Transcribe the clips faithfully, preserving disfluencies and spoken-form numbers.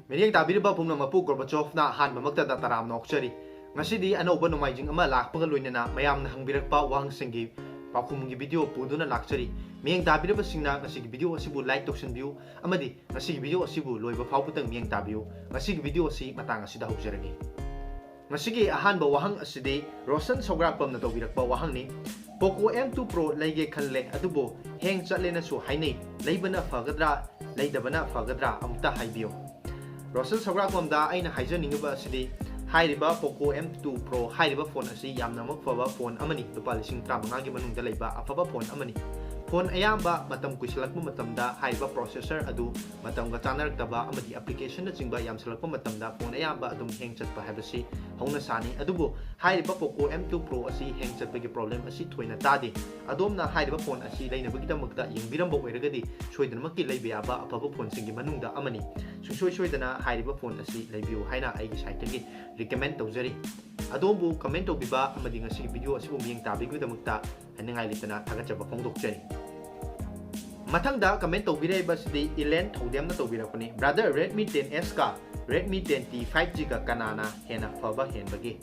ꯃꯤꯠꯌꯦꯡ ꯇꯥꯕꯤꯔꯤꯕ ꯄꯨꯝꯅꯃꯛꯄꯨ ꯒꯣꯔꯕꯥꯆꯣꯚꯅ ꯑꯍꯥꯟꯕꯃꯛꯇꯗ ꯇꯔꯥꯝꯅ ꯑꯣꯛꯆꯔꯤ꯫ ꯉꯁꯤꯗꯤ ꯑꯅꯧꯕ ꯅꯣꯡꯃꯥꯏꯖꯤꯡ ꯑꯃ ꯂꯥꯛꯄꯒ ꯂꯣꯏꯅꯅ ꯃꯌꯥꯝꯅ ꯍꯪꯕꯤꯔꯛꯄ ꯋꯥꯍꯪꯁꯤꯡꯒꯤ ꯄꯥꯎꯈꯨꯝꯒꯤ ꯚꯤꯗꯤꯑꯣ ꯄꯨꯗꯨꯅ ꯂꯥꯛꯆꯔꯤ꯫ ꯃꯤꯠꯌꯦꯡ ꯇꯥꯕꯤꯔꯕꯁꯤꯡꯅ ꯉꯁꯤꯒꯤ ꯚꯤꯗꯤꯑꯣ ꯑꯁꯤꯕꯨ like ꯇꯧꯁꯤꯟꯕꯤꯌꯨ ꯑꯃꯗꯤ ꯉꯁꯤꯒꯤ ꯚꯤꯗꯤꯑꯣ ꯑꯁꯤꯕꯨ ꯂꯣꯏꯕ ꯐꯥꯎꯕꯗꯪ ꯃꯤꯠꯌꯦꯡ ꯇꯥꯕꯤꯌꯨ꯫ ꯉꯁꯤꯒꯤ ꯚꯤꯗꯤꯑꯣ ꯑꯁꯤ ꯃꯇꯥꯡ ꯑꯁꯤꯗ ꯍꯧꯖꯔꯒꯦ꯫ ꯉꯁꯤꯒꯤ ꯑꯍꯥꯟꯕ ꯋꯥꯍꯪ ꯑꯁꯤꯗꯤ ꯔꯣꯁꯟ ꯁꯧꯒ꯭ꯔꯥꯛꯄꯝꯅ ꯇꯧꯕꯤꯔꯛꯄ ꯋꯥꯍꯪꯅꯤ꯫ Poco M two Pro ꯂꯩꯒꯦ ꯈꯜꯂꯦ, ꯑꯗꯨꯕꯨ hang ꯆꯠꯂꯦꯅꯁꯨ ꯍꯥꯏꯅꯩ꯫ ꯂꯩꯕꯅ ꯐꯒꯗ꯭ꯔꯥ, ꯂꯩꯗꯕꯅ ꯐꯒꯗ꯭ꯔꯥ? ꯑꯃꯨꯛꯇ ꯍꯥꯏꯕꯤꯌꯨ꯫ ꯔꯣꯁꯟ ꯁꯧꯒ꯭ꯔꯥꯛꯄꯝꯗ ꯑꯩꯅ ꯍꯥꯏꯖꯅꯤꯡꯉꯤꯕ ꯑꯁꯤꯗꯤ, ꯍꯥꯏꯔꯤꯕ Poco M two Pro ꯍꯥꯏꯔꯤꯕ ꯐꯣꯟ ꯑꯁꯤ ꯌꯥꯝꯅꯃꯛ ꯐꯕ ꯐꯣꯟ ꯑꯃꯅꯤ꯫ ꯂꯨꯄꯥ ꯂꯤꯁꯤꯡ ꯇꯔꯥꯃꯉꯥꯒꯤ ꯃꯅꯨꯡꯗ ꯂꯩꯕ ꯑꯐꯕ ꯐꯣꯟ ꯑꯃꯅꯤ꯫ ꯐꯣꯟ ꯑꯌꯥꯝꯕ ꯃꯇꯝ ꯀꯨꯏꯁꯜꯂꯛꯄ ꯃꯇꯝꯗ ꯍꯥꯏꯔꯤꯕ processor ꯑꯗꯨ ꯃꯇꯝꯒ ꯆꯥꯅꯔꯛꯇꯕ ꯑꯃꯗꯤ applicationꯅꯆꯤꯡꯕ ꯌꯥꯝꯁꯜꯂꯛꯄ ꯃꯇꯝꯗ ꯐꯣꯟ ꯑꯌꯥꯝꯕ ꯑꯗꯨꯝ hang ꯆꯠꯄ ꯍꯥꯏꯕꯁꯤ ꯍꯧꯅꯁꯥꯅꯤ꯫ ꯑꯗꯨꯕꯨ ꯍꯥꯏꯔꯤꯕ Poco M two Pro ꯑꯁꯤ hang ꯆꯠꯄꯒꯤ problem ꯑꯁꯤ ꯊꯣꯏꯅ ꯇꯥꯗꯦ꯫ ꯑꯗꯣꯝꯅ ꯍꯥꯏꯔꯤꯕ ꯐꯣꯟ ꯑꯁꯤ ꯂꯩꯅꯕꯒꯤꯗꯃꯛꯇ ꯌꯦꯡꯕꯤꯔꯝꯕ ꯑꯣꯏꯔꯒꯗꯤ ꯁꯣꯏꯗꯅꯃꯛꯀꯤ ꯂꯩꯕ ꯌꯥꯕ ꯑꯐꯕ ꯐꯣꯟꯁꯤꯡꯒꯤ ꯃꯅꯨꯡꯗ ꯑꯃꯅꯤ꯫ ꯁꯨꯡꯁꯣꯏ ꯁꯣꯏꯗꯅ ꯍꯥꯏꯔꯤꯕ ꯐꯣꯟ ꯑꯁꯤ ꯂꯩꯕꯤꯌꯨ ꯍꯥꯏꯅ ꯑꯩꯒꯤ sideꯇꯒꯤ recommend ꯇꯧꯖꯔꯤ꯫ ꯑꯗꯣꯝꯕꯨ comment ꯇꯧꯕꯤꯕ ꯑꯃꯗꯤ ꯉꯁꯤꯒꯤ ꯚꯤꯗꯤꯑꯣ ꯑꯁꯤꯕꯨ ꯃꯤꯠꯌꯦꯡ ꯇꯥꯕꯤꯕꯒꯤꯗꯃꯛꯇ ꯍꯥꯏꯅꯤꯡꯉꯥꯏ ꯂꯩꯇꯅ ꯊꯥꯒꯠꯆꯕ ꯐꯣꯡꯗꯣꯛꯆꯔꯤ꯫ ꯃꯊꯪꯗ comment ꯇꯧꯕꯤꯔꯛꯏꯕ ꯑꯁꯤꯗꯤ Ellen ꯊꯧꯗꯦꯝꯅ ꯇꯧꯕꯤꯔꯛꯄꯅꯤ꯫ Brother, Redmi ten S ꯀ Redmi ten T five G ꯒ ꯀꯅꯥꯅ ꯍꯦꯟꯅ ꯐꯕ ꯍꯦꯟꯕꯒꯦ?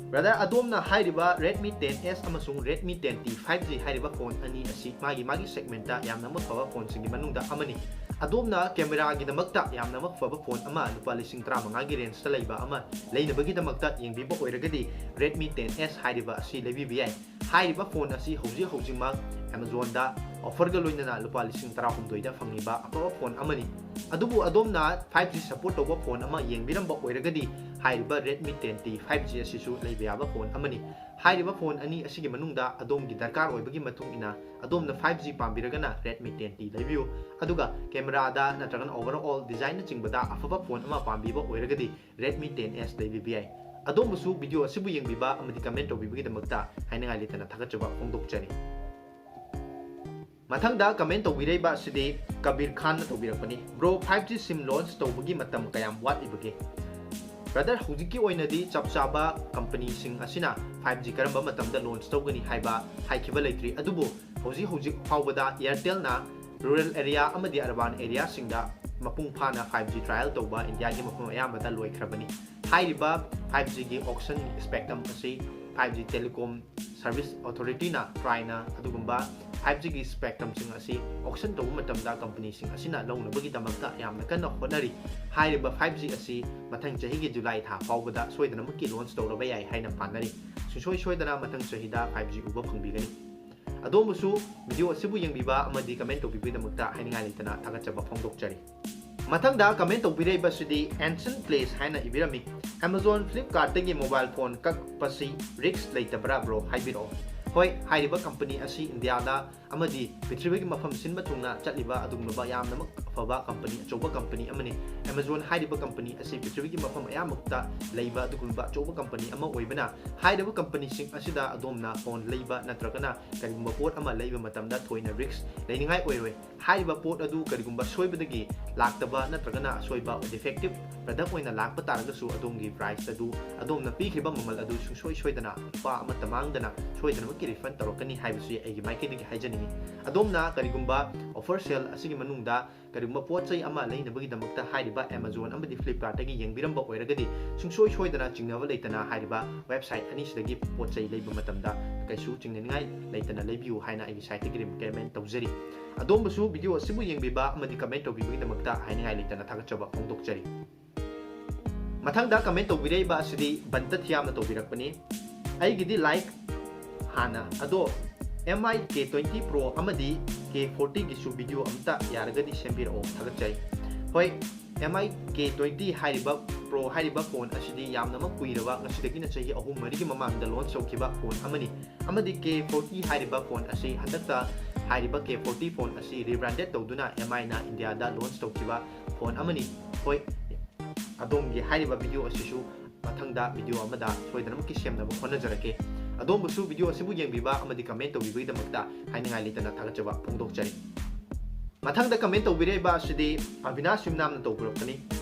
Brother, ꯑꯗꯣꯝꯅ ꯍꯥꯏꯔꯤꯕ Redmi ten S ꯑꯃꯁꯨꯡ Redmi ten T five G ꯍꯥꯏꯔꯤꯕ ꯐꯣꯟ ꯑꯅꯤ ꯑꯁꯤ ꯃꯥꯒꯤ ꯃꯥꯒꯤ segmentꯇ ꯌꯥꯝꯅꯃꯛ ꯐꯕ ꯐꯣꯟꯁꯤꯡꯒꯤ ꯃꯅꯨꯡꯗ ꯑꯃꯅꯤ꯫ ꯑꯗꯣꯝꯅ cameraꯒꯤꯗꯃꯛꯇ ꯌꯥꯝꯅꯃꯛ ꯐꯕ ꯐꯣꯟ ꯑꯃ ꯂꯨꯄꯥ ꯂꯤꯁꯤꯡ ꯇꯔꯥꯃꯉꯥꯒꯤ rangeꯇ ꯂꯩꯕ ꯑꯃ ꯂꯩꯅꯕꯒꯤꯗꯃꯛꯇ ꯌꯦꯡꯕꯤꯕ ꯑꯣꯏꯔꯒꯗꯤ Redmi ten S ꯍꯥꯏꯔꯤꯕ ꯑꯁꯤ ꯂꯩꯕꯤꯕ ꯌꯥꯏ꯫ ꯍꯥꯏꯔꯤꯕ ꯐꯣꯟ ꯑꯁꯤ ꯍꯧꯖꯤꯛ ꯍꯧꯖꯤꯛꯃꯛ Amazonꯗ offerꯒ ꯂꯣꯏꯅꯅ ꯂꯨꯄꯥ ꯂꯤꯁꯤꯡ ꯇꯔꯥꯍꯨꯝꯗꯣꯏꯗ ꯐꯪꯂꯤꯕ ꯑꯐꯕ ꯐꯣꯟ ꯑꯃꯅꯤ꯫ ꯑꯗꯨꯕꯨ ꯑꯗꯣꯝꯅ five G support ꯇꯧꯕ ꯐꯣꯟ ꯑꯃ ꯌꯦꯡꯕꯤꯔꯝꯕ ꯑꯣꯏꯔꯒꯗꯤ ꯍꯥꯏꯔꯤꯕ Redmi ten T five G ꯑꯁꯤꯁꯨ ꯂꯩꯕ ꯌꯥꯕ ꯐꯣꯟ ꯑꯃꯅꯤ꯫ ꯍꯥꯏꯔꯤꯕ ꯐꯣꯟ ꯑꯅꯤ ꯑꯁꯤꯒꯤ ꯃꯅꯨꯡꯗ ꯑꯗꯣꯝꯒꯤ ꯗꯔꯀꯥꯔ ꯑꯣꯏꯕꯒꯤ ꯃꯇꯨꯡ ꯏꯟꯅ ꯑꯗꯣꯝꯅ five G ꯄꯥꯝꯕꯤꯔꯒꯅ Redmi ten T ꯂꯩꯕꯤꯌꯨ꯫ ꯑꯗꯨꯒ cameraꯗ ꯅꯠꯇ꯭ꯔꯒꯅ overall designꯅꯆꯤꯡꯕꯗ ꯑꯐꯕ ꯐꯣꯟ ꯑꯃ ꯄꯥꯝꯕꯤꯕ ꯑꯣꯏꯔꯒꯗꯤ Redmi ten S ꯂꯩꯕꯤꯕ ꯌꯥꯏ꯫ ꯑꯗꯣꯝꯕꯨꯁꯨ ꯚꯤꯗꯤꯑꯣ ꯑꯁꯤꯕꯨ ꯌꯦꯡꯕꯤꯕ ꯑꯃꯗꯤ comment ꯇꯧꯕꯤꯕꯒꯤꯗꯃꯛꯇ ꯍꯥꯏꯅꯤꯡꯉꯥꯏ ꯂꯩꯇꯅ ꯊꯥꯒꯠꯆꯕ ꯐꯣꯡꯗꯣꯛꯆꯔꯤ꯫ ꯃꯊꯪꯗ comment ꯇꯧꯕꯤꯔꯛꯏꯕ ꯑꯁꯤꯗꯤ ꯀꯕꯤꯔ ꯈꯥꯟꯅ ꯇꯧꯕꯤꯔꯛꯄꯅꯤ꯫ Bro, five G SIM launch ꯇꯧꯕꯒꯤ ꯃꯇꯝ ꯀꯌꯥꯝ ꯋꯥꯠꯂꯤꯕꯒꯦ? Brother, ꯍꯧꯖꯤꯛꯀꯤ ꯑꯣꯏꯅꯗꯤ ꯆꯞ ꯆꯥꯕ companyꯁꯤꯡ ꯑꯁꯤꯅ five G ꯀꯔꯝꯕ ꯃꯇꯝꯗ launch ꯇꯧꯒꯅꯤ ꯍꯥꯏꯕ ꯍꯥꯏꯈꯤꯕ ꯂꯩꯇ꯭ꯔꯤ꯫ ꯑꯗꯨꯕꯨ ꯍꯧꯖꯤꯛ ꯍꯧꯖꯤꯛ ꯐꯥꯎꯕꯗ Airtelꯅ rural area ꯑꯃꯗꯤ urban areaꯁꯤꯡꯗ ꯃꯄꯨꯡ ꯐꯥꯅ five G trial ꯇꯧꯕ ꯏꯟꯗꯤꯌꯥꯒꯤ ꯃꯐꯝ ꯑꯌꯥꯝꯕꯗ ꯂꯣꯏꯈ꯭ꯔꯕꯅꯤ꯫ ꯍꯥꯏꯔꯤꯕ five Gꯒꯤ auction spectrum ꯑꯁꯤ five G Telecom Service Authorityꯅ, TRAIꯅ ꯑꯗꯨꯒꯨꯝꯕ five Gꯒꯤ spectrumꯁꯤꯡ ꯑꯁꯤ auction ꯇꯧꯕ ꯃꯇꯝꯗ ꯀꯝꯄꯅꯤꯁꯤꯡ ꯑꯁꯤꯅ ꯂꯧꯅꯕꯒꯤꯗꯃꯛꯇ ꯌꯥꯝꯅ ꯀꯟꯅ ꯍꯣꯠꯅꯔꯤ꯫ ꯍꯥꯏꯔꯤꯕ five G ꯑꯁꯤ ꯃꯊꯪ ꯆꯍꯤꯒꯤ ꯖꯨꯂꯥꯏ ꯊꯥ ꯐꯥꯎꯕꯗ ꯁꯣꯏꯗꯅꯃꯛꯀꯤ launch ꯇꯧꯔꯕ ꯌꯥꯏ ꯍꯥꯏꯅ ꯄꯥꯅꯔꯤ꯫ ꯁꯨꯡꯁꯣꯏ ꯁꯣꯏꯗꯅ ꯃꯊꯪ ꯆꯍꯤꯗ five G ꯎꯕ ꯐꯪꯕꯤꯒꯅꯤ꯫ ꯑꯗꯣꯝꯕꯨꯁꯨ video ꯑꯁꯤꯕꯨ ꯌꯦꯡꯕꯤꯕ ꯑꯃꯗꯤ comment ꯇꯧꯕꯤꯕꯒꯤꯗꯃꯛꯇ ꯍꯥꯏꯅꯤꯡꯉꯥꯏ ꯂꯩꯇꯅ ꯊꯥꯒꯠꯆꯕ ꯐꯣꯡꯗꯣꯛꯆꯔꯤ꯫ ꯃꯊꯪꯗ comment ꯇꯧꯕꯤꯔꯛꯏꯕ ꯑꯁꯤꯗꯤ Ancient Place ꯍꯥꯏꯅ ꯏꯕꯤꯔꯝꯃꯤ꯫ Amazon Flipkartꯇꯒꯤ mobile phone ꯀꯛꯄꯁꯤ risk ꯂꯩꯇꯕ꯭ꯔꯥ bro? ꯍꯥꯏꯕꯤꯔꯛꯑꯣ꯫ ꯍꯣꯏ, ꯍꯥꯏꯔꯤꯕ ꯀꯝꯄꯅꯤ ꯑꯁꯤ ꯏꯟꯗꯤꯌꯥꯗ ꯑꯃꯗꯤ ꯄ꯭ꯔꯤꯊꯤꯕꯤꯒꯤ ꯃꯐꯝ ꯁꯤꯟꯕ ꯊꯨꯡꯅ ꯆꯠꯂꯤꯕ ꯑꯗꯨꯒꯨꯝꯂꯕ ꯌꯥꯝꯅꯃꯛ ꯑꯐꯕ ꯀꯝꯄꯅꯤ, ꯑꯆꯧꯕ ꯀꯝꯄꯅꯤ ꯑꯃꯅꯤ꯫ Amazon ꯍꯥꯏꯔꯤꯕ ꯀꯝꯄꯅꯤ ꯑꯁꯤ ꯄ꯭ꯔꯤꯊꯤꯕꯤꯒꯤ ꯃꯐꯝ ꯑꯌꯥꯝꯕꯗ ꯂꯩꯕ ꯑꯗꯨꯒꯨꯝꯕ ꯑꯆꯧꯕ ꯀꯝꯄꯅꯤ ꯑꯃ ꯑꯣꯏꯕꯅ, ꯍꯥꯏꯔꯤꯕ ꯀꯝꯄꯅꯤꯁꯤꯡ ꯑꯁꯤꯗ ꯑꯗꯣꯝꯅ phone ꯂꯩꯕ ꯅꯠꯇ꯭ꯔꯒꯅ ꯀꯔꯤꯒꯨꯝꯕ ꯄꯣꯠ ꯑꯃ ꯂꯩꯕ ꯃꯇꯝꯗ ꯊꯣꯏꯅ risk ꯂꯩꯅꯤꯡꯉꯥꯏ ꯑꯣꯏꯔꯣꯏ꯫ ꯍꯥꯏꯔꯤꯕ ꯄꯣꯠ ꯑꯗꯨ ꯀꯔꯤꯒꯨꯝꯕ ꯁꯣꯏꯕꯗꯒꯤ ꯂꯥꯛꯇꯕ ꯅꯠꯇ꯭ꯔꯒꯅ ꯑꯁꯣꯏꯕ, defective product ꯑꯣꯏꯅ ꯂꯥꯛꯄ ꯇꯥꯔꯒꯁꯨ, ꯑꯗꯣꯝꯒꯤ price ꯑꯗꯨ, ꯑꯗꯣꯝꯅ ꯄꯤꯈ꯭ꯔꯤꯕ ꯃꯃꯜ ꯑꯗꯨ ꯁꯨꯡꯁꯣꯏ ꯁꯣꯏꯗꯅ ꯂꯨꯄꯥ ꯑꯃꯠꯇ ꯃꯥꯡꯗꯅ ꯁꯣꯏꯗꯅꯃꯛꯀꯤ refund ꯇꯧꯔꯛꯀꯅꯤ ꯍꯥꯏꯕꯁꯤ ꯑꯩꯒꯤ ꯃꯥꯏꯀꯩꯗꯒꯤ ꯍꯥꯏꯖꯅꯤꯡꯏ꯫ ꯑꯗꯣꯝꯅ ꯀꯔꯤꯒꯨꯝꯕ offer sale ꯑꯁꯤꯒꯤ ꯃꯅꯨꯡꯗ ꯀꯔꯤꯒꯨꯝꯕ ꯄꯣꯠ ꯆꯩ ꯑꯃ ꯂꯩꯅꯕꯒꯤꯗꯃꯛꯇ ꯍꯥꯏꯔꯤꯕ Amazon ꯑꯃꯗꯤ Flipkartꯇꯒꯤ ꯌꯦꯡꯕꯤꯔꯝꯕ ꯑꯣꯏꯔꯒꯗꯤ, ꯁꯨꯡꯁꯣꯏ ꯁꯣꯏꯗꯅ ꯆꯤꯡꯅꯕ ꯂꯩꯇꯅ ꯍꯥꯏꯔꯤꯕ website ꯑꯅꯤꯁꯤꯗꯒꯤ ꯄꯣꯠ ꯆꯩ ꯂꯩꯕ ꯃꯇꯝꯗ ꯀꯩꯁꯨ ꯆꯤꯡꯅꯅꯤꯡꯉꯥꯏ ꯂꯩꯇꯅ ꯂꯩꯕꯤꯌꯨ ꯍꯥꯏꯅ ꯑꯩꯒꯤ sideꯇꯒꯤ recommend ꯇꯧꯖꯔꯤ꯫ ꯑꯗꯣꯝꯕꯨꯁꯨ video ꯑꯁꯤꯕꯨ ꯌꯦꯡꯕꯤꯕ ꯑꯃꯗꯤ comment ꯇꯧꯕꯤꯕꯒꯤꯗꯃꯛꯇ ꯍꯥꯏꯅꯤꯡꯉꯥꯏ ꯂꯩꯇꯅ ꯊꯥꯒꯠꯆꯕ ꯐꯣꯡꯗꯣꯛꯆꯔꯤ꯫ ꯃꯊꯪꯗ comment ꯇꯧꯕꯤꯔꯛꯏꯕ ꯑꯁꯤꯗꯤ ꯕꯟꯇ ꯊꯤꯌꯥꯝꯅ ꯇꯧꯕꯤꯔꯛꯄꯅꯤ꯫ ꯑꯩꯒꯤꯗꯤ like ꯍꯥꯟꯅ, ꯑꯗꯣ M I K twenty Pro ꯑꯃꯗꯤ K fortyꯒꯤꯁꯨ video ꯑꯃꯇ ꯌꯥꯔꯒꯗꯤ ꯁꯦꯝꯕꯤꯔꯛꯑꯣ, ꯊꯥꯒꯠꯆꯔꯤ꯫ ꯍꯣꯏ, M I K twenty ꯍꯥꯏꯔꯤꯕ Pro ꯍꯥꯏꯔꯤꯕ phone ꯑꯁꯤꯗꯤ ꯌꯥꯝꯅꯃꯛ ꯀꯨꯏꯔꯕ, ꯉꯁꯤꯗꯒꯤꯅ ꯆꯍꯤ ꯑꯍꯨꯝ ꯃꯔꯤꯒꯤ ꯃꯃꯥꯡꯗ launch ꯇꯧꯈꯤꯕ phone ꯑꯃꯅꯤ꯫ ꯑꯃꯗꯤ K forty ꯍꯥꯏꯔꯤꯕ phone ꯑꯁꯤ ꯍꯟꯗꯛꯇ ꯍꯥꯏꯔꯤꯕ K forty phone ꯑꯁꯤ rebranded ꯇꯧꯗꯨꯅ M Iꯅ ꯏꯟꯗꯤꯌꯥꯗ launch ꯇꯧꯈꯤꯕ phone ꯑꯃꯅꯤ꯫ ꯍꯣꯏ, ꯑꯗꯣꯝꯒꯤ ꯍꯥꯏꯔꯤꯕ video ꯑꯁꯤꯁꯨ ꯃꯊꯪꯗ video ꯑꯃꯗ ꯁꯣꯏꯗꯅꯃꯛꯀꯤ ꯁꯦꯝꯅꯕ ꯍꯣꯠꯅꯖꯔꯛꯀꯦ꯫ ꯑꯗꯣꯝꯕꯨꯁꯨ video ꯑꯁꯤꯕꯨ ꯌꯦꯡꯕꯤꯕ ꯑꯃꯗꯤ comment ꯇꯧꯕꯤꯕꯒꯤꯗꯃꯛꯇ ꯍꯥꯏꯅꯤꯡꯉꯥꯏ ꯂꯩꯇꯅ ꯊꯥꯒꯠꯆꯕ ꯐꯣꯡꯗꯣꯛꯆꯔꯤ꯫ ꯃꯊꯪꯗ comment ꯇꯧꯕꯤꯔꯛꯏꯕ ꯑꯁꯤꯗꯤ ꯑꯕꯤꯅꯥꯁ ꯌꯨꯝꯅꯥꯝꯅ ꯇꯧꯕꯤꯔꯛꯄꯅꯤ꯫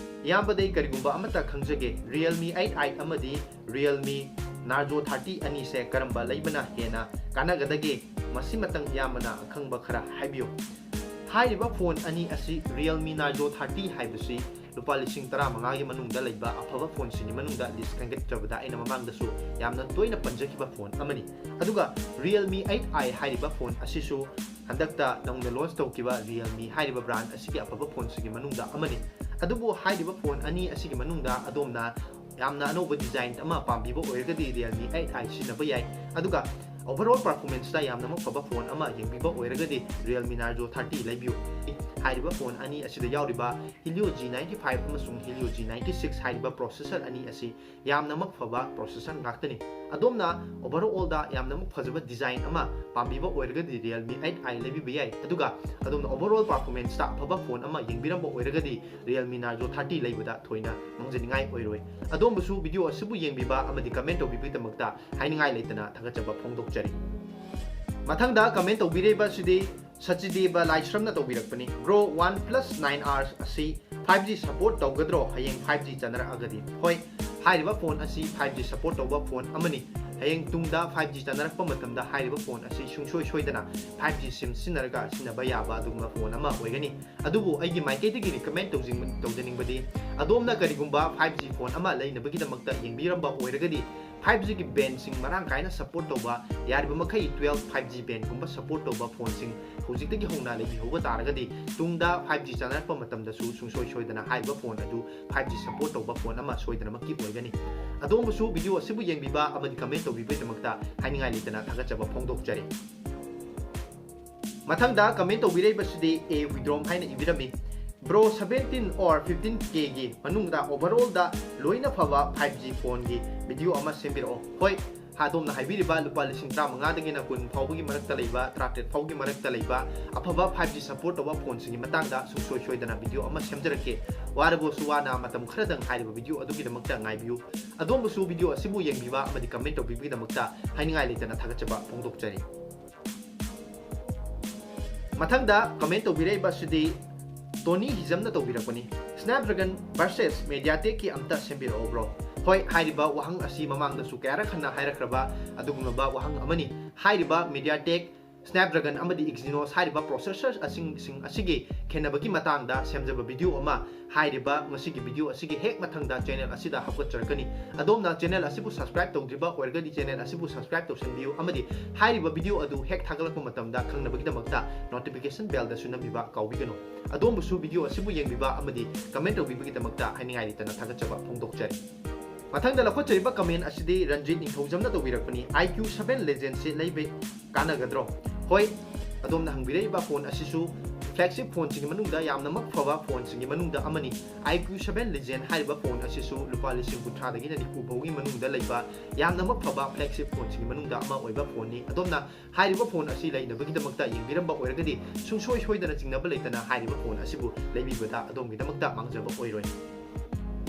ꯏꯌꯥꯝꯕꯗꯩ ꯀꯔꯤꯒꯨꯝꯕ ꯑꯃꯠꯇ ꯈꯪꯖꯒꯦ, Realme eight i ꯑꯃꯗꯤ Realme Narzo thirty ꯑꯅꯤꯁꯦ ꯀꯔꯝꯕ ꯂꯩꯕꯅ ꯍꯦꯟꯅ ꯀꯥꯟꯅꯒꯗꯒꯦ? ꯃꯁꯤꯃꯇꯪ ꯏꯌꯥꯝꯕꯅ ꯑꯈꯪꯕ ꯈꯔ ꯍꯥꯏꯕꯤꯌꯨ꯫ ꯍꯥꯏꯔꯤꯕ ꯐꯣꯟ ꯑꯅꯤ ꯑꯁꯤ Realme Narzo thirty ꯍꯥꯏꯕꯁꯤ ꯂꯨꯄꯥ ꯂꯤꯁꯤꯡ ꯇꯔꯥꯃꯉꯥꯒꯤ ꯃꯅꯨꯡꯗ ꯂꯩꯕ ꯑꯐꯕ ꯐꯣꯟꯁꯤꯡꯒꯤ ꯃꯅꯨꯡꯗ ꯂꯤꯁ ꯈꯟꯒꯠꯆꯕꯗ ꯑꯩꯅ ꯃꯃꯥꯡꯗꯁꯨ ꯌꯥꯝꯅ ꯇꯣꯏꯅ ꯄꯟꯖꯈꯤꯕ ꯐꯣꯟ ꯑꯃꯅꯤ꯫ ꯑꯗꯨꯒ Realme eight i ꯍꯥꯏꯔꯤꯕ ꯐꯣꯟ ꯑꯁꯤꯁꯨ ꯍꯟꯗꯛꯇ ꯅꯧꯅ ꯂꯣꯟꯆ ꯇꯧꯈꯤꯕ Realme ꯍꯥꯏꯔꯤꯕ ꯕ꯭ꯔꯥꯟ ꯑꯁꯤꯒꯤ ꯑꯐꯕ ꯐꯣꯟꯁꯤꯡꯒꯤ ꯃꯅꯨꯡꯗ ꯑꯃꯅꯤ꯫ ꯑꯗꯨꯕꯨ ꯍꯥꯏꯔꯤꯕ ꯐꯣꯟ ꯑꯅꯤ ꯑꯁꯤꯒꯤ ꯃꯅꯨꯡꯗ ꯑꯗꯣꯝꯅ ꯌꯥꯝꯅ ꯑꯅꯧꯕ ꯗꯤꯖꯥꯏꯟ ꯑꯃ ꯄꯥꯝꯕꯤꯕ ꯑꯣꯏꯔꯒꯗꯤ Realme eight i ꯁꯤꯖꯤꯟꯅꯕ ꯌꯥꯏ꯫ ꯑꯗꯨꯒ overall performance ꯇ ꯌꯥꯝꯅꯃꯛ ꯐꯕ ꯐꯣꯟ ꯑꯃ ꯌꯦꯡꯕꯤꯕ ꯑꯣꯏꯔꯒꯗꯤ Realme Narzo thirty ꯂꯩꯕꯤꯌꯨ꯫ ꯍꯥꯏꯔꯤꯕ ꯐꯣꯟ ꯑꯅꯤ ꯑꯁꯤꯗ ꯌꯥꯎꯔꯤꯕ Helio G ninety five ꯑꯃꯁꯨꯡ Helio G ninety six ꯍꯥꯏꯔꯤꯕ processor ꯑꯅꯤ ꯑꯁꯤ ꯌꯥꯝꯅꯃꯛ ꯐꯕ processor ꯉꯥꯛꯇꯅꯤ꯫ ꯑꯗꯣꯝꯅ overall ꯗ ꯌꯥꯝꯅꯃꯛ ꯐꯖꯕ ꯗꯤꯖꯥꯏꯟ ꯑꯃ ꯄꯥꯝꯕꯤꯕ ꯑꯣꯏꯔꯒꯗꯤ Realme eight i ꯂꯩꯕꯤꯕ ꯌꯥꯏ꯫ ꯑꯗꯨꯒ ꯑꯗꯣꯝꯅ overall performance ꯇ ꯑꯐꯕ ꯐꯣꯟ ꯑꯃ ꯌꯦꯡꯕꯤꯔꯝꯕ ꯑꯣꯏꯔꯒꯗꯤ Realme Narzo thirty ꯂꯩꯕꯗ ꯊꯣꯏꯅ ꯃꯥꯡꯖꯅꯤꯡꯉꯥꯏ ꯑꯣꯏꯔꯣꯏ꯫ ꯑꯗꯣꯝꯕꯨꯁꯨ video ꯑꯁꯤꯕꯨ ꯌꯦꯡꯕꯤꯕ ꯑꯃꯗꯤ comment ꯇꯧꯕꯤꯕꯒꯤꯗꯃꯛꯇ ꯍꯥꯏꯅꯤꯡꯉꯥꯏ ꯂꯩꯇꯅ ꯊꯥꯒꯠꯆꯕ ꯐꯣꯡꯗꯣꯛꯆꯔꯤ꯫ ꯃꯊꯪꯗ comment ꯇꯧꯕꯤꯔꯤꯕ ꯑꯁꯤꯗꯤ ꯁꯆꯤꯗꯦꯕ ꯂꯥꯏꯁ꯭ꯔꯝꯅ ꯇꯧꯕꯤꯔꯛꯄꯅꯤ꯫ Bro, OnePlus nine R ꯑꯁꯤ five G support ꯇꯧꯒꯗ꯭ꯔꯣ ꯍꯌꯦꯡ five G ꯆꯠꯅꯔꯛꯑꯒꯗꯤ? ꯍꯣꯏ, ꯍꯥꯏꯔꯤꯕ ꯐꯣꯟ ꯑꯁꯤ five G support ꯇꯧꯕ ꯐꯣꯟ ꯑꯃꯅꯤ꯫ ꯍꯌꯦꯡ ꯇꯨꯡꯗ five G ꯆꯠꯅꯔꯛꯄ ꯃꯇꯝꯗ ꯍꯥꯏꯔꯤꯕ ꯐꯣꯟ ꯑꯁꯤ ꯁꯨꯡꯁꯣꯏ ꯁꯣꯏꯗꯅ five G SIM ꯁꯤꯖꯤꯟꯅꯔꯒ ꯁꯤꯖꯤꯟꯅꯕ ꯌꯥꯕ ꯑꯗꯨꯒꯨꯝꯕ ꯐꯣꯟ ꯑꯃ ꯑꯣꯏꯒꯅꯤ꯫ ꯑꯗꯨꯕꯨ ꯑꯩꯒꯤ ꯃꯥꯏꯀꯩꯗꯒꯤ recommend ꯇꯧꯖꯤꯡ-, ꯇꯧꯖꯅꯤꯡꯕꯗꯤ, ꯑꯗꯣꯝꯅ ꯀꯔꯤꯒꯨꯝꯕ five G ꯐꯣꯟ ꯑꯃ ꯂꯩꯅꯕꯒꯤꯗꯃꯛꯇ ꯌꯦꯡꯕꯤꯔꯝꯕ ꯑꯣꯏꯔꯒꯗꯤ, five G ꯒꯤ band ꯁꯤꯡ ꯃꯔꯥꯡ ꯀꯥꯏꯅ support ꯇꯧꯕ, ꯌꯥꯔꯤꯕ ꯃꯈꯩ twelve five G band ꯒꯨꯝꯕ support ꯇꯧꯕ ꯐꯣꯟꯁꯤꯡ ꯍꯧꯖꯤꯛꯇꯒꯤ ꯍꯧꯅ ꯂꯩꯕꯤꯍꯧꯕ ꯇꯥꯔꯒꯗꯤ, ꯇꯨꯡꯗ five G ꯆꯠꯅꯔꯛꯄ ꯃꯇꯝꯗꯁꯨ ꯁꯨꯡꯁꯣꯏ ꯁꯣꯏꯗꯅ ꯍꯥꯏꯔꯤꯕ ꯐꯣꯟ ꯑꯗꯨ five G support ꯇꯧꯕ ꯐꯣꯟ ꯑꯃ ꯁꯣꯏꯗꯅꯃꯛꯀꯤ ꯑꯣꯏꯒꯅꯤ꯫ ꯑꯗꯣꯝꯕꯨꯁꯨ video ꯑꯁꯤꯕꯨ ꯌꯦꯡꯕꯤꯕ ꯑꯃꯗꯤ comment ꯇꯧꯕꯤꯕꯒꯤꯗꯃꯛꯇ ꯍꯥꯏꯅꯤꯡꯉꯥꯏ ꯂꯩꯇꯅ ꯊꯥꯒꯠꯆꯕ ꯐꯣꯡꯗꯣꯛꯆꯔꯤ꯫ ꯃꯊꯪꯗ comment ꯇꯧꯕꯤꯔꯛꯏꯕꯁꯤꯗꯤ A Widrom ꯍꯥꯏꯅ ꯏꯕꯤꯔꯝꯃꯤ꯫ Bro, seventeen or fifteen K ꯒꯤ ꯃꯅꯨꯡꯗ overall ꯗ ꯂꯣꯏꯅ ꯐꯕ five G ꯐꯣꯟꯒꯤ video ꯑꯃ ꯁꯦꯝꯕꯤꯔꯛꯑꯣ꯫ ꯍꯣꯏ, ꯑꯗꯣꯝꯅ ꯍꯥꯏꯕꯤꯔꯤꯕ ꯂꯨꯄꯥ ꯂꯤꯁꯤꯡ ꯇꯔꯥꯃꯉꯥꯗꯒꯤꯅ ꯀꯨꯟ ꯐꯥꯎꯕꯒꯤ ꯃꯔꯛꯇ ꯂꯩꯕ, ꯇꯔꯥꯇꯔꯦꯠ ꯐꯥꯎꯒꯤ ꯃꯔꯛꯇ ꯂꯩꯕ ꯑꯐꯕ five G support ꯇꯧꯕ ꯐꯣꯟꯁꯤꯡꯒꯤ ꯃꯇꯥꯡꯗ ꯁꯨꯡꯁꯣꯏ ꯁꯣꯏꯗꯅ video ꯑꯃ ꯁꯦꯝꯖꯔꯛꯀꯦ꯫ ꯋꯥꯔꯕꯁꯨ ꯋꯥꯅ ꯃꯇꯝ ꯈꯔꯗꯪ ꯍꯥꯏꯔꯤꯕ video ꯑꯗꯨꯒꯤꯗꯃꯛꯇ ꯉꯥꯏꯕꯤꯌꯨ꯫ ꯑꯗꯣꯝꯕꯨꯁꯨ video ꯑꯁꯤꯕꯨ ꯌꯦꯡꯕꯤꯕ ꯑꯃꯗꯤ comment ꯇꯧꯕꯤꯕꯒꯤꯗꯃꯛꯇ ꯍꯥꯏꯅꯤꯡꯉꯥꯏ ꯂꯩꯇꯅ ꯊꯥꯒꯠꯆꯕ ꯐꯣꯡꯗꯣꯛꯆꯔꯤ꯫ ꯃꯊꯪꯗ comment ꯇꯧꯕꯤꯔꯛꯏꯕ ꯑꯁꯤꯗꯤ ꯇꯣꯅꯤ ꯍꯤꯖꯝꯅ ꯇꯧꯕꯤꯔꯛꯄꯅꯤ꯫ Snapdragon versus MediaTek ꯀꯤ ꯑꯝꯇ ꯁꯦꯝꯕꯤꯔꯛꯑꯣ bro꯫ ꯍꯣꯏ, ꯍꯥꯏꯔꯤꯕ ꯋꯥꯍꯪ ꯑꯁꯤ ꯃꯃꯥꯡꯗꯁꯨ ꯀꯌꯥꯔꯛ ꯍꯟꯅ ꯍꯥꯏꯔꯛꯈ꯭ꯔꯕ ꯑꯗꯨꯒꯨꯝꯂꯕ ꯋꯥꯍꯪ ꯑꯃꯅꯤ꯫ ꯍꯥꯏꯔꯤꯕ MediaTek Snapdragon ꯑꯃꯗꯤ Exynos ꯍꯥꯏꯔꯤꯕ processor ꯑꯁꯤꯡ ꯑꯁꯤꯒꯤ ꯈꯦꯠꯅꯕꯒꯤ ꯃꯇꯥꯡꯗ ꯁꯦꯝꯖꯕ video ꯑꯃ ꯍꯥꯏꯔꯤꯕ ꯉꯁꯤꯒꯤ video ꯑꯁꯤꯒꯤ ꯍꯦꯛ ꯃꯊꯪꯗ channel ꯑꯁꯤꯗ ꯍꯥꯞꯀꯠꯆꯔꯛꯀꯅꯤ꯫ ꯑꯗꯣꯝꯅ channel ꯑꯁꯤꯕꯨ subscribe ꯇꯧꯗ꯭ꯔꯤꯕ ꯑꯣꯏꯔꯒꯗꯤ channel ꯑꯁꯤꯕꯨ subscribe ꯇꯧꯁꯤꯟꯕꯤꯌꯨ ꯑꯃꯗꯤ ꯍꯥꯏꯔꯤꯕ video ꯑꯗꯨ ꯍꯦꯛ ꯊꯥꯒꯠꯂꯛꯄ ꯃꯇꯝꯗ ꯈꯪꯅꯕꯒꯤꯗꯃꯛꯇ notification bell ꯗꯁꯨ ꯅꯝꯕꯤꯕ ꯀꯥꯎꯕꯤꯒꯅꯨ꯫ ꯑꯗꯣꯝꯕꯨꯁꯨ video ꯑꯁꯤꯕꯨ ꯌꯦꯡꯕꯤꯕ ꯑꯃꯗꯤ comment ꯇꯧꯕꯤꯕꯒꯤꯗꯃꯛꯇ ꯍꯥꯏꯅꯤꯡꯉꯥꯏ ꯂꯩꯇꯅ ꯊꯥꯒꯠꯆꯕ ꯐꯣꯡꯗꯣꯛꯆꯔꯤ꯫ ꯃꯊꯪꯗ ꯂꯧꯈꯠꯆꯔꯤꯕ comment ꯑꯁꯤꯗꯤ ꯔꯟꯖꯤꯠ ꯅꯤꯡꯊꯧꯖꯝꯅ ꯇꯧꯕꯤꯔꯛꯄꯅꯤ꯫ IQ seven Legend ꯁꯤ ꯂꯩꯕ ꯀꯥꯟꯅꯒꯗ꯭ꯔꯣ? ꯍꯣꯏ, ꯑꯗꯣꯝꯅ ꯍꯪꯕꯤꯔꯛꯏꯕ phone ꯑꯁꯤꯁꯨ flagship phone ꯁꯤꯡꯒꯤ ꯃꯅꯨꯡꯗ ꯌꯥꯝꯅꯃꯛ ꯐꯕ phone ꯁꯤꯡꯒꯤ ꯃꯅꯨꯡꯗ ꯑꯃꯅꯤ꯫ IQ seven Legend ꯍꯥꯏꯔꯤꯕ phone ꯑꯁꯤꯁꯨ ꯂꯨꯄꯥ ꯂꯤꯁꯤꯡ ꯀꯨꯟꯊ꯭ꯔꯥꯗꯒꯤꯅ ꯅꯤꯐꯨ ꯐꯥꯎꯒꯤ ꯃꯅꯨꯡꯗ ꯂꯩꯕ ꯌꯥꯝꯅꯃꯛ ꯐꯕ flagship phone ꯁꯤꯡꯒꯤ ꯃꯅꯨꯡꯗ ꯑꯃ ꯑꯣꯏꯕ phone ꯅꯤ꯫ ꯑꯗꯣꯝꯅ ꯍꯥꯏꯔꯤꯕ phone ꯑꯁꯤ ꯂꯩꯅꯕꯒꯤꯗꯃꯛꯇ ꯌꯦꯡꯕꯤꯔꯝꯕ ꯑꯣꯏꯔꯒꯗꯤ ꯁꯨꯡꯁꯣꯏ ꯁꯣꯏꯗꯅ ꯆꯤꯡꯅꯕ ꯂꯩꯇꯅ ꯍꯥꯏꯔꯤꯕ phone ꯑꯁꯤꯕꯨ ꯂꯩꯕꯤꯕꯗ ꯑꯗꯣꯝꯒꯤꯗꯃꯛꯇ ꯃꯥꯡꯖꯕ ꯑꯣꯏꯔꯣꯏ꯫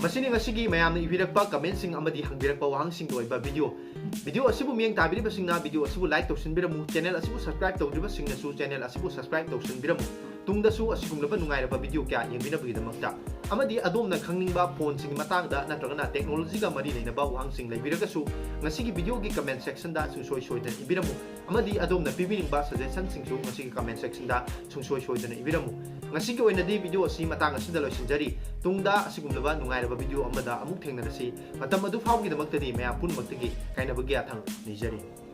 ꯃꯁꯤꯅꯤ ꯉꯁꯤꯒꯤ ꯃꯌꯥꯝꯅ ꯏꯕꯤꯔꯛꯄ comment ꯁꯤꯡ ꯑꯃꯗꯤ ꯍꯪꯕꯤꯔꯛꯄ ꯋꯥꯍꯪꯁꯤꯡꯒꯤ ꯑꯣꯏꯕ video꯫ Video ꯑꯁꯤꯕꯨ ꯃꯤꯠꯌꯦꯡ ꯇꯥꯕꯤꯔꯤꯕꯁꯤꯡꯅ video ꯑꯁꯤꯕꯨ like ꯇꯧꯁꯤꯟꯕꯤꯔꯝꯃꯨ, channel ꯑꯁꯤꯕꯨ subscribe ꯇꯧꯗ꯭ꯔꯤꯕꯁꯤꯡꯅꯁꯨ channel ꯑꯁꯤꯕꯨ subscribe ꯇꯧꯁꯤꯟꯕꯤꯔꯝꯃꯨ꯫ ꯇꯨꯡꯗꯁꯨ ꯑꯁꯤꯒꯨꯝꯂꯕ ꯅꯨꯡꯉꯥꯏꯔꯕ video ꯀꯌꯥ ꯌꯦꯡꯕꯤꯅꯕꯒꯤꯗꯃꯛꯇ꯫ ꯑꯃꯗꯤ ꯑꯗꯣꯝꯅ ꯈꯪꯅꯤꯡꯕ phone ꯁꯤꯡꯒꯤ ꯃꯇꯥꯡꯗ ꯅꯠꯇ꯭ꯔꯒꯅ technology ꯒ ꯃꯔꯤ ꯂꯩꯅꯕ ꯋꯥꯍꯪꯁꯤꯡ ꯂꯩꯕꯤꯔꯒꯁꯨ ꯉꯁꯤꯒꯤ video ꯒꯤ comment section ꯗ ꯁꯨꯡꯁꯣꯏ ꯁꯣꯏꯗꯅ ꯏꯕꯤꯔꯝꯃꯨ꯫ ꯑꯃꯗꯤ ꯑꯗꯣꯝꯅ ꯄꯤꯕꯤꯅꯤꯡꯕ suggestion ꯁꯤꯡꯁꯨ ꯉꯁꯤꯒꯤ comment section ꯗ ꯁꯨꯡꯁꯣꯏ ꯁꯣꯏꯗꯅ ꯏꯕꯤꯔꯝꯃꯨ꯫ ꯉꯁꯤꯒꯤ ꯑꯣꯏꯅꯗꯤ video ꯑꯁꯤ ꯃꯇꯥꯡ ꯑꯁꯤꯗ ꯂꯣꯏꯁꯤꯟꯖꯔꯤ꯫ ꯇꯨꯡꯗ ꯑꯁꯤꯒꯨꯝꯂꯕ ꯅꯨꯡꯉꯥꯏꯔꯕ video ꯑꯃꯗ ꯑꯃꯨꯛ ꯊꯦꯡꯅꯔꯁꯤ꯫ ꯃꯇꯝ ꯑꯗꯨ ꯐꯥꯎꯕꯒꯤꯗꯃꯛꯇꯗꯤ ꯃꯌꯥꯝ ꯄꯨꯝꯅꯃꯛꯇꯒꯤ ꯀꯥꯏꯅꯕꯒꯤ ꯌꯥꯊꯪ ꯅꯤꯖꯔꯤ꯫